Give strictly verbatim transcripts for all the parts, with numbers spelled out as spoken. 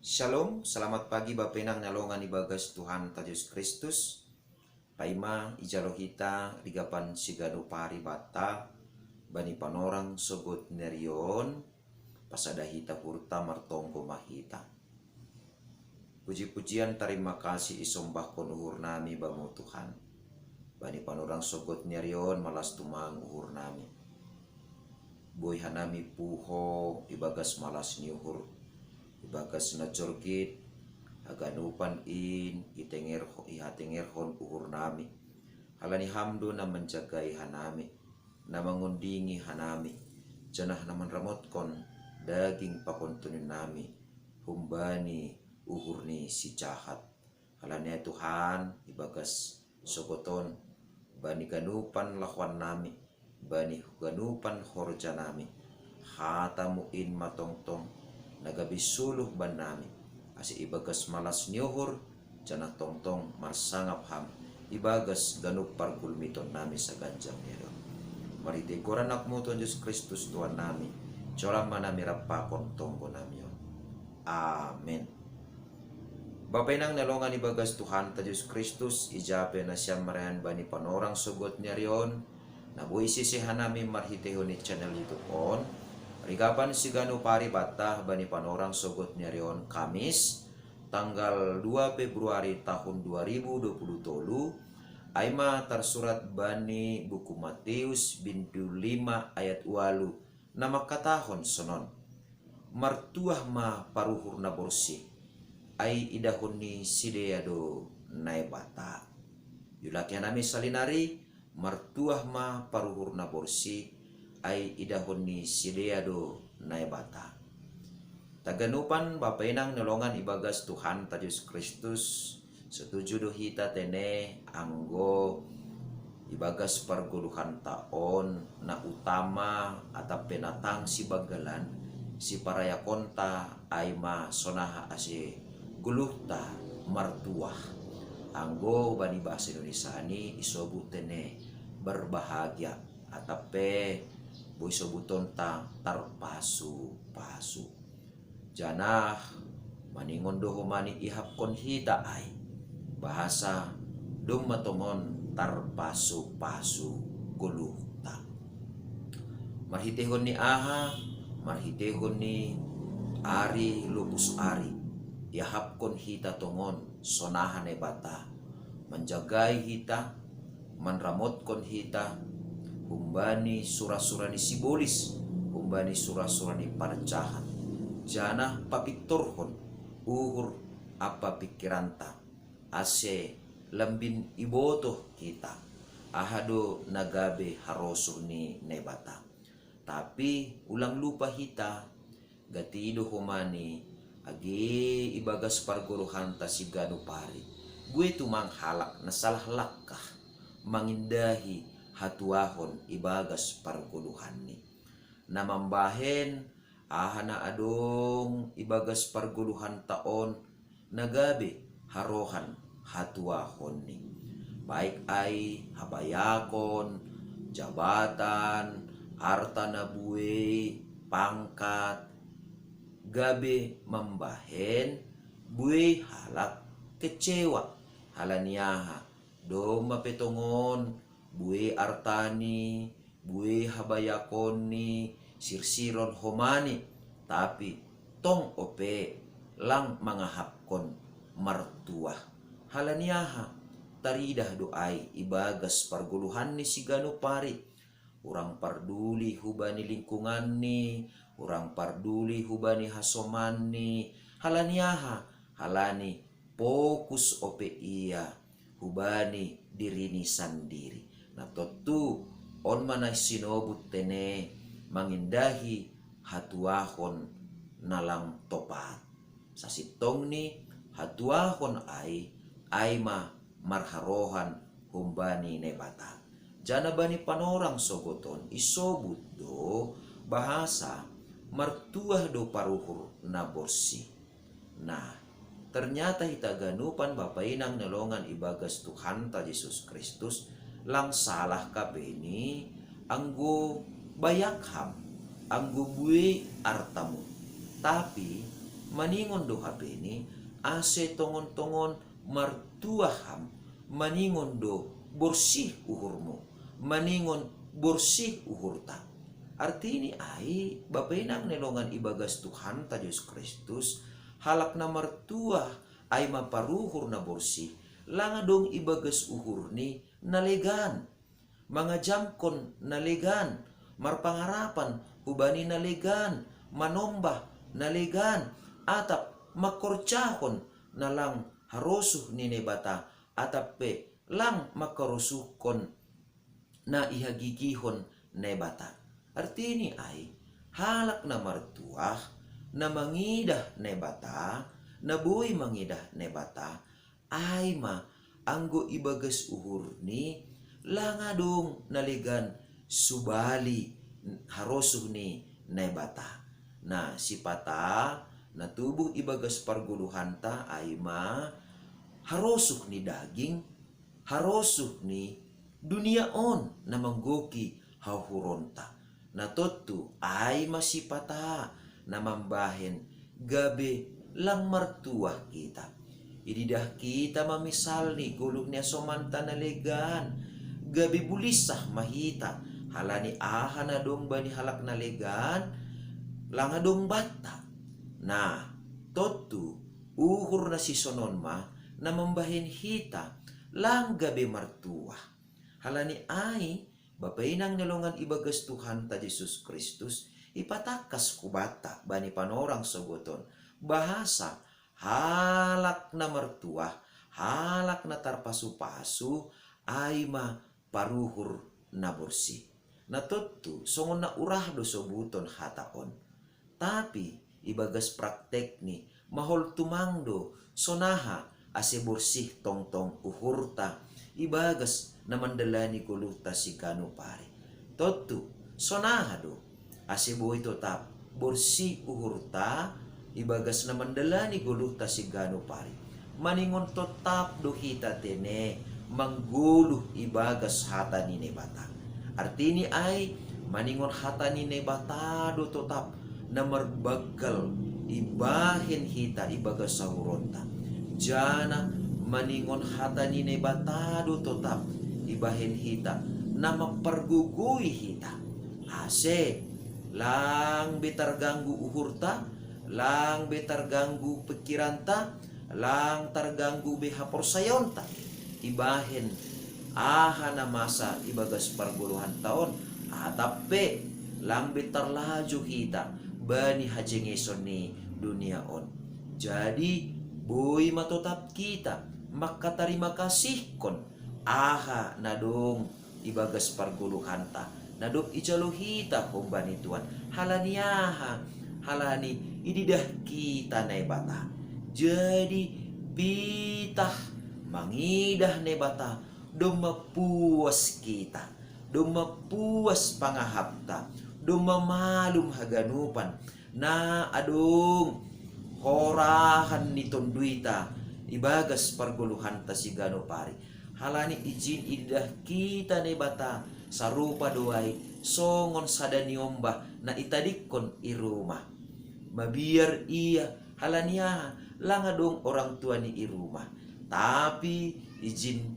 Shalom, selamat pagi Bapa Inang na longan ibagas Tuhan ta Jesus Kristus. Paima ijalo hita rigapan siganu pari bata bani panorang sogot nerion, pasada hita hurta martonggo mahita. Puji-pujian tarima kasih isombahkon uhur nami bamu Tuhan. Bani panorang sogot nerion malas tumang uhur nami. Boi hanami puho ibagas malas ni uhur, ibagas na jorgit, haganupan in itengerho ihatengerhon uhur nami. Halani hamdo na menjagai hanami, na mengundingi hanami, janah na menramotkon daging pakontunin nami, humbani uhur ni si jahat. Halani Tuhan ibagas sogoton, bani ganupan lahoan nami, bani ganupan horja nami, hatamu in matongtong, na gabe suluh bannami, ase ibagas malas ni uhur, janah tongtong marsangap ham, ibagas ganup pargulmiton nami saganjang ni adon. Marhitei goran anakmu Tuhan Jesus Kristus Tuhan nami, jolam ma nami rap pakon tonggo nami on. Amen. Bapa Inang na longan ibagas Tuhan ta Jesus Kristus, ijape nasiam marayan bani panorang sogot nerion, na boi sese hanami marhiteihon ni channel YouTube on, rigapan siganu pari bata bani panorang sogot nerion Kamis, tanggal dua Februari tahun dua ribu dua puluh tolu, aima tarsurat bani buku Matius bindu lima ayat ualu, na mangkatahon sonon: Martuah ma paruhur na borsih, ai idahon ni sidea do Naibata. Iulaki hanami salinari: Martuah ma paruhur na borsih, ai idahon ni sidea do Naibata. Taganupan Bapa Inang na longan ibagas Tuhan ta Jesus Kristus, setuju do hita tene anggo ibagas pargoluhanta on na utama atap pe na tang sibanggalan siparayakonta ai ma sonaha ase goluhta martuah. Anggo bani bahasa Indonesia ni isobut tene berbahagia atap pe boi sobutonta tarpasu-pasu. Janah maningon do homa ni ihapkon hita ai, bahasa domma tongon tarpasu-pasu goluhta. Marhiteihon ni aha? Marhiteihon ni ari lopus ari, iahapkon hita tongon sonaha Naibata manjagai hita, manramotkon hita humbani sura-sura ni sibolis, humbani sura-sura ni parjahat, janah papintorhon uhur ampa pingkiranta, ase lambin ibotoh hita aha do na gabe harosuh ni Naibata. Tapi ulang lupa hita, gati do homa ni age ibagas pargoluhanta siganup ari, buei tumang halak na salah langkah mangindahi hatuahon ibagas pargoluhanni. Na mambahen aha na adong ibagas pargoluhanta on na gabe harohan hatuahonni, baik ai habayakon, jabatan, arta na buei, pangkat, gabe mambahen buei halak kecewa. Halani aha? Domma pe tongon buei artani, buei habayakonni, sirsiron homani, tapi tong ope lang mangahapkon martuah. Halani aha? Taridah do ai ibagas pargoluhanni siganup ari. Hurang parduli hubani lingkunganni, hurang parduli hubani hasomanni. Halani aha? Halani fokus ope ia hubani dirini sandiri. Na tontu on ma na sinobut tene mangindahi hatuahon na lang topat. Sasintongni hatuahon ai, ai ma marharohan humbani Naibata. Janah bani panorang sogoton isobut do bahasa martuah do paruhur na borsih. Nah, ternyata hita ganupan Bapa Inang na longan ibagas Tuhanta Jesus Kristus, lang salah ka beni anggo bayak ham, anggo buei artamu. Tapi Maningon do hapeni, ase tongon-tongon martuaham, maningon do borsih uhurmu, maningon borsih uhurta. Artini ai, bapenang nelongan ibagas Tuhanta Jesus Kristus, halak na martuah ai ma paruhur na borsih, langa dong ibagas uhurni na legan, mangajamkon na legan, marpangarapan hubani na legan, manombah na legan, atap mangkorjahon na lang harosuh ni Naibata, atap pe lang mangkarosuhkon na ihagigihon Naibata. Artini ai, halak na martuah, na mangidah Naibata, na boi mangidah Naibata, ai ma anggo ibagas uhurni, langa dong na legan subali harosuh ni Naibata. Na sipata na tubuh ibagas pargoluhanta ai ma harosuh ni daging, harosuh ni dunia on na manggohi hauhuronta. Na tontu ai ma sipata na mambahen gabe lang martuah hita. Ididah hita ma misalni goluh ni asomanta na legan, gabe bulinsah ma hita, halani aha na dong bani halak na legan, langa dong banta. Na tontu, uhur na sisonon ma na mambahen hita lang gabe martuah. Halani ai, bapenang nelongan ibagas Tuhanta Jesus Kristus, ipatangkas hubanta bani panorang sogoton, bahasa halak na martuah, halak na tarpasu-pasu, ai ma paruhur na borsih. Na tontu, songon na urah do sobuton hata on. Tapi ibagas praktekni, mahol tumang do sonaha ase borsih tongtong uhurta ibagas na mandalani goluhta siganup ari. Tontu, sonaha do ase boi totap borsih uhurta ibagas na mandalani goluhta siganup ari? Maningon totap do hita tene manggoluh ibagas hata ni Naibata. Artini ai, maningon hata ni Naibata do totap na marbanggal ibahen hita ibagas sahuronta. Jana maningon hata ni Naibata do totap ibahen hita na mampargogoi hita. Ase lang be targanggu uhurta, lang be targanggu pikiranta, lang targanggu be haporsayaonta ibahen aha na masa ibagas pargoluhanta on, atap pe lang be tarlajo hita bani hajengeson ni dunia on. Jadi, boi ma totap hita mangkatarima kasihkon aha na dong ibagas pargoluhanta, na dob ijalo hita homba ni Tuhan. Halani aha? Halani ididah hita Naibata. Jadi, pitah mangidah Naibata, domma puas hita, domma puas pangahapta, domma malum haganupan na adong horahan ni tonduita ibagas pargoluhanta siganup ari. Halani ijin ididah hita Naibata sarupa do ai songon sada niombah na itadingkon i rumah. Mabiar ia, halani aha? Lang adong orang tuani i rumah. Tapi ijin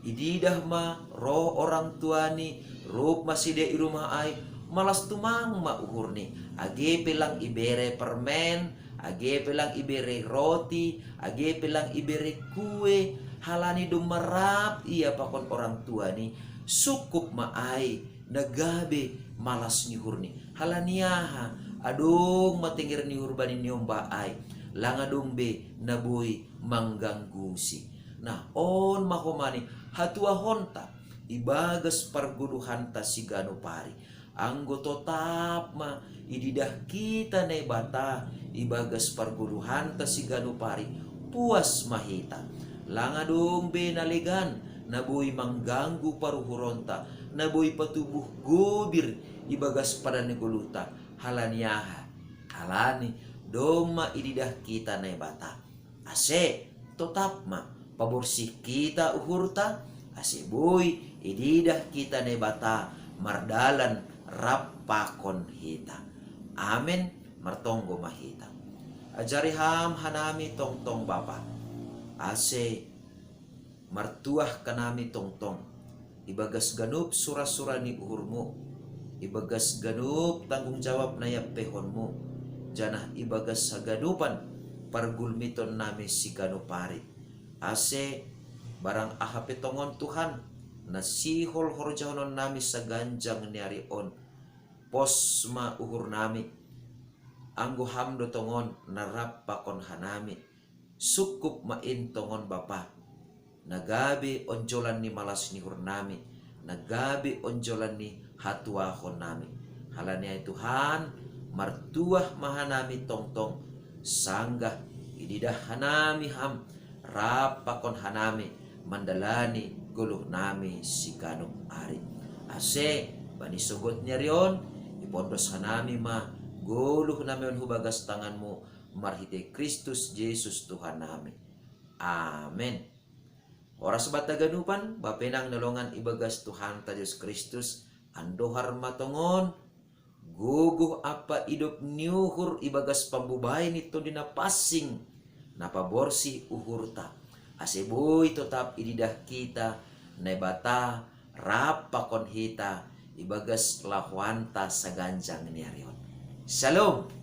ididah ma ro orang tuani, rap ma sidea i rumah ai, malas tumang ma uhurni, age pe lang ibere permen, age pe lang ibere roti, age pe lang ibere kue, halani domma rap ia pakon orang tuani, sungkup ma ai na gabe malas ni uhurni. Halani aha? Adong ma tenger ni uhur bani niombah ai, lang adong be na boi mangganggusi. Nah, on ma homani hatuahonta ibagas pargoluhanta siganup ari. Anggo totap ma ididah hita Naibata ibagas pargoluhanta siganup ari, puas ma hita. Lang adong be na legan na boi mangganggu paruhuronta, na boi patubuh gobir ibagas padan ni goluhta. Halani aha? Halani domma ididah hita Naibata. Ase totap ma paborsih hita uhurta, ase boi ididah hita Naibata mardalan rap pakon hita. Amen. Martonggo ma hita. Ajari ham hanami tongtong Bapa, ase martuah kanami tongtong ibagas ganup sura-sura ni uhurmu, ibagas ganup tanggung jawab na iampehonmu, janah ibagas haganupan pargulmiton nami siganup ari. Ase barang aha pe tongon Tuhan, na sihol horjahonon nami saganjang ni ari on, pos ma uhur nami, anggo Ham do tongon na rap pakon hanami. Sungkup ma in tongon Bapa, na gabe onjolan ni malas ni uhur nami, na gabe onjolan ni hatuahon nami. Halani ai Tuhan, martuah ma hanami tongtong, sanggah ididah hanami Ham rap pakon hanami mandalani goluh nami siganup ari. Ase bani sogot ni ari on, ipondos hanami ma goluh nami on hu bagas tanganmu, marhitei Kristus Jesus Tuhan nami. Amen. Horas banta ganupan, bapenang na longan ibagas Tuhanta Jesus Kristus, andohar ma tongon gogoh ampa idop ni uhur ibagas pambubai ni Tondi Na Pansing, na paborsih uhurta, ase boi totap ididah hita Naibata rap pakon hita ibagas lahoanta saganjang ni ari on. Shalom.